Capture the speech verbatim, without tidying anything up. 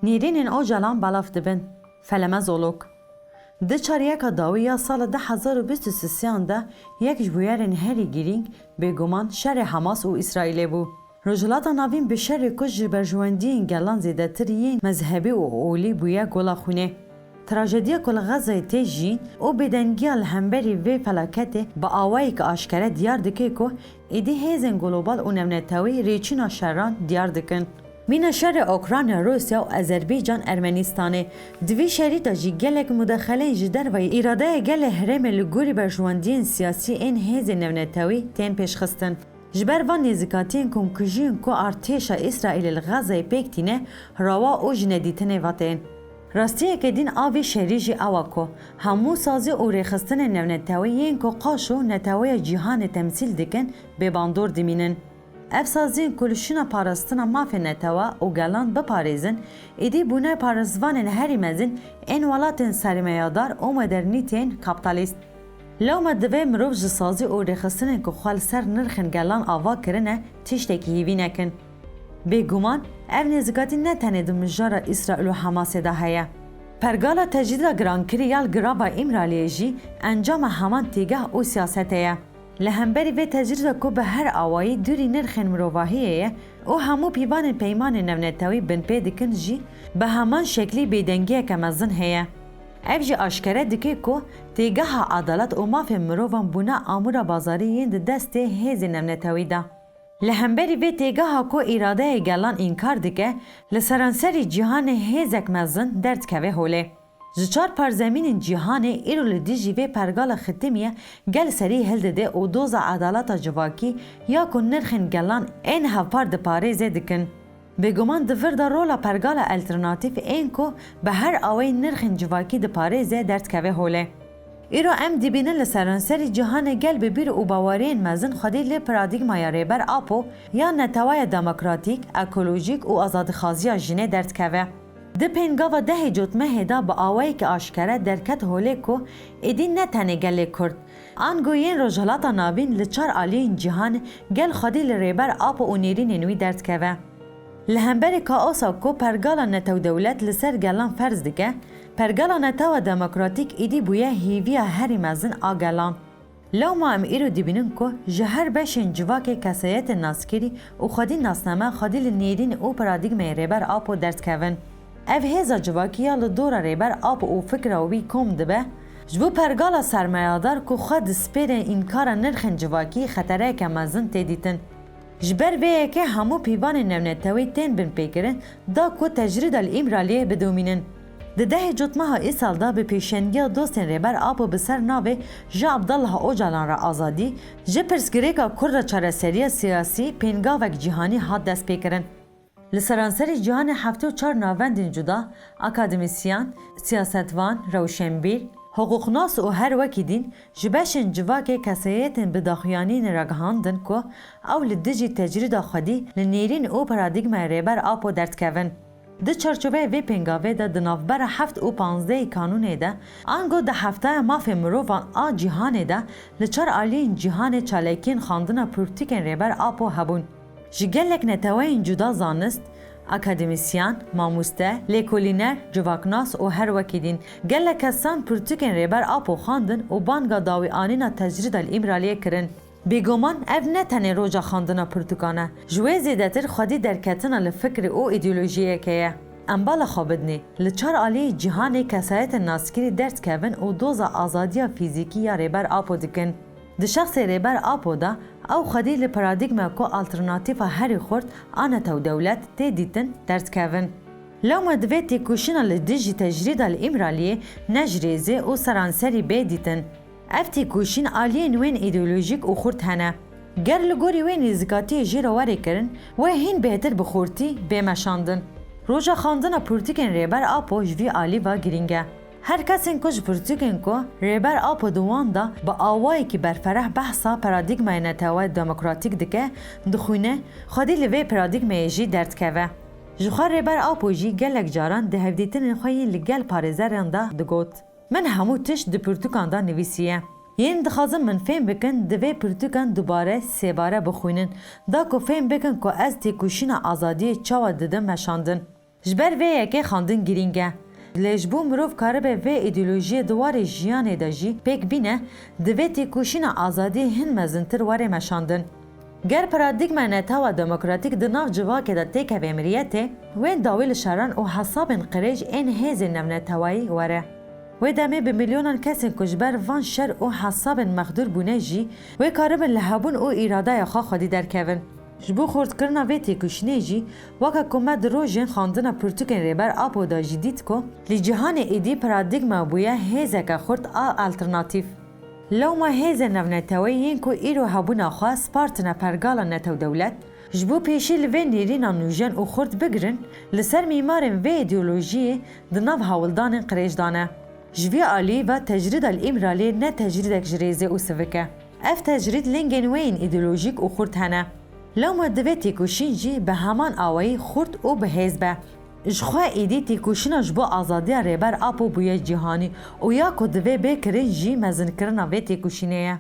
Nêrînên Ocalan belav dibin. Felemezolog. Di çaryeka dawî ya sala du hezar û bîst û sêyan de yek ji bûyerên herî girîng, bêguman şerê Hamas û Îsraîlê bû. Rojhilata Navîn bi şerê ku ji berjewendiyên gelan zêdetir yên mezhebî û olî bûye gola xwînê. Trajediya ku li Xezayê tê jiyîn û bêdengiya li hemberî vê felaketê bi awayekî aşkere diyar dike ku êdî hêzên global û navnetewî rêçîna şeran diyar dikin. Mîna şerê Ukrayna, Rûsya û Azerbaycan, Ermenistanê. Di vî şerî de jî gelek mudexeleyên ji dervayî îradeya gelê herêmê li gorî berjewendiyên siyasî ên hêzên navnetewî tên pêşxistin. Ji ber van nêzîkatiyên komkujiyên ku artêşa Îsraîlê li Xezayê pêk tîne, rawa û ji nedîtinê ve tên. Rastiyeke din a vê şerî jî ew e ku hemû sazî û rêxistinên navnetewî yên ku qaşo neteweya cîhanê temsîl dikin, bêbandor dimînin. Ev saziyên ku li şûna parastina mafê netewe û gelan biparêzin, êdî bûne parêzvanên herî mezin ên welatên sermayedar û modernîteyên kapîtalîst. Lewma divê mirov ji sazî û rêxistinên ku xwe li ser nirxên gelan ava kirine, tiştekî hêvî nekin. Bêguman, ev nêzîkatî ne tenê di mijara Îsraîl û Hamasê de heye. Pergala tecrîda girankirî ya li girava Îmraliyê jî encama heman têgeh û siyasetê ye. Li hemberî vê tecrîda ku bi her awayî dûrî nirxên mirovahiyê ye û hemû pîvanên peymanên navnetewî binpê dikin jî, bi heman şeklî bêdengiyeke mezin heye. Ev jî aşkere dike ku têgeha edalet û mafên mirovan bûne amûra bazarî yên di destê hêzên navnetewî de. Li hemberî vê têgeha ku îradeya gelan înkar dike, li seranserî cîhanê hêzek mezin derdikeve holê. Ji çar parzemînên cîhanê îro li dijî vê pergala xitimiye gel serî hildide û doza edaleta civakî ya ku nirxên gelan ên hevpar diparêze dikin. Bêguman di vir de rola pergala alternatîf ên ku bi her awayî nirxên civakî diparêze derdikeve holê. Îro em dibînin li seranserî cîhanê gel bi bîr û baweriyên mezin xwedî li paradîgmaya Rêber Apo ya neteweya demokratîk, ekolojîk û azadixwaziya jinê derdikeve. Di pêngava dehê cotmehê de bi awayekî aşkere derket holê ku êdî ne tenê gelê Kurd, ango yên Rojhilata Navîn li çar aliyên cîhanê gel xwedî li Rêber Apo û nêrînên wî derdikeve. Li hemberî kaosa ku pergala netewdewlet li ser gelan ferz dike, pergala netewa demokratîk êdî bûye hêviya herî mezin a gelan. Lewma em îro dibînin ku ji her beşên civakê kesayetên naskirî û xwedî nasname xwedî li nêrîn û paradîgmeyê Rêber Apo derdikevin. Ev hêza civakî ya li dora Rêber Apo û fikra wî kom dibe, ji bo pergala sermayedar ku xwe dispêre înkara nirxên civakî xetereyeke mezin tê dîtin. Ji ber vê yekê hemû pîvanên navnetewî tên binpêkirin da ku tecrîda li Îmraliyê bidomînin. Di dehê cotmeha îsal de bi pêşengiya dostên Rêber Apo bi ser navê Ji Abdullah Ocalan re Azadî, ji pirsgirêka Kurd re çareseriya siyasî pêngavek cîhanî hat destpêkirin. Li seranserî cîhanê heftê û çar navendên cuda, akademîsyen, siyasetvan, rewşenbîr, hiqûqnas û her wekî din ji beşên civakê kesayetên bi daxuyanînê ragihandin ku ew li dijî tecrîda xwedî li nêrîn û paradîgmaya Rêber Apo derdikevin. Di çarçoveya vê pêngavê de di navbera heft û panzdehê kanûnê de, ango di heftaya mafê mirovan a cîhanê de li çar aliyên cîhanê çalakiyên xwendina pirtûkên Rêber Apo hebûn. Ji gelek neteweyên cuda zanist, akademîsyen, mamoste, lêkolîner, civaknas û her wekî din gelek kesan pirtûkên Rêber Apo xwendin û banga dawîanîna tecrîda li Îmraliyê kirin. Bêguman ev ne tenê roja xwendina pirtûkan e, ji wê zêdetir xwedî derketina li fikrê û îdeolojiyeke ye. Em bala xwe bidinê, li çar aliyê cîhanê kesayetên naskirî derdikevin û doza azadiya fîzîkî ya Rêber Apo dikin. Di şexsê Rêber Apo de ew xwedî li paradîgma ku alternatîfa herî xurt a netewdewlet tê dîtin derdikevin. Lewma divê têkoşîna li dijî tecrîda li Îmraliyê ne ji rêzê û seranserî bê dîtin. Ev têkoşîn aliyên wên îdeolojîk û xurt hene. Ger li gorî wê nêzîkatiyê jê re were kirin, wê hîn bêhtir bi xurtî bê meşandin. Roja xwendina pirtûkên Rêber Apo ji vî alî ve girîng e. Her kesên ku ji pirtûkên ku Rêber Apo di wan de bi awayekî berfereh behsa paradîgmaya netewe demokratîk dike, dixwîne, xwedî li vê paradîgmeyê jî derdikeve. Ji xwe Rêber Apo jî gelek caran di hevdîtinên xwe yên li gel parêzeran de digot. Min hemû tişt di pirtûkan de nivîsiye. Yên dixwazin min fêm bikin, divê pirtûkan dubare, sêbare bixwînin, da ku fêm bikin ku ez têkoşîna azadiyê çawa didim meşandin. Ji ber vê yekê xwendin girîng e. Lê ji bo mirov karibe vê îdeolojiyê di warê jiyanê de jî pêk bîne, divê têkoşîna azadiyê hin mezintir were meşandin. Ger paradîgma netewa demokratîk di nav civakê de têkeve miriyetê, wê dawî li şeran û hesabên qirêj ên hêzên navnetewayî were. Wê demê bi milyonan kesên ku ji ber van şer û hesabên mexdûr bûne jî, wê karibin li hebûn û îradeya xwe xwedî derkevin. Ji bo xurtkirina vê têkoşînê jî, weke ku me di rojên xwendina pirtûkên Rêber Apo de jî dît ku li cîhanê êdî paradîgma bûye hêzeke xurt a alternatîf. Lewma hêzên navneteweyî yên ku îro hebûna xwe spartine pergala netew-dewlet, ji bo pêşî li vê nêrîna nûjen û xurt bigirin, li ser mîmarên vê îdeolojiyê di nav hewldanên qirêj de ne. Ji vî alî ve tecrîda li Îmraliyê ne tecrîdek ji rêzê û sivik e. Ev tecrîd lingên wê yên îdeolojîk û xurt hene. Lewma divê têkoşîn jî bi heman awayî xurt û bi hêz be. Ji xwe êdî têkoşîna ji bo azadiya Rêber Apo bûye cîhanî û ya ku divê bê kirin jî mezinkirina vê têkoşînê ye.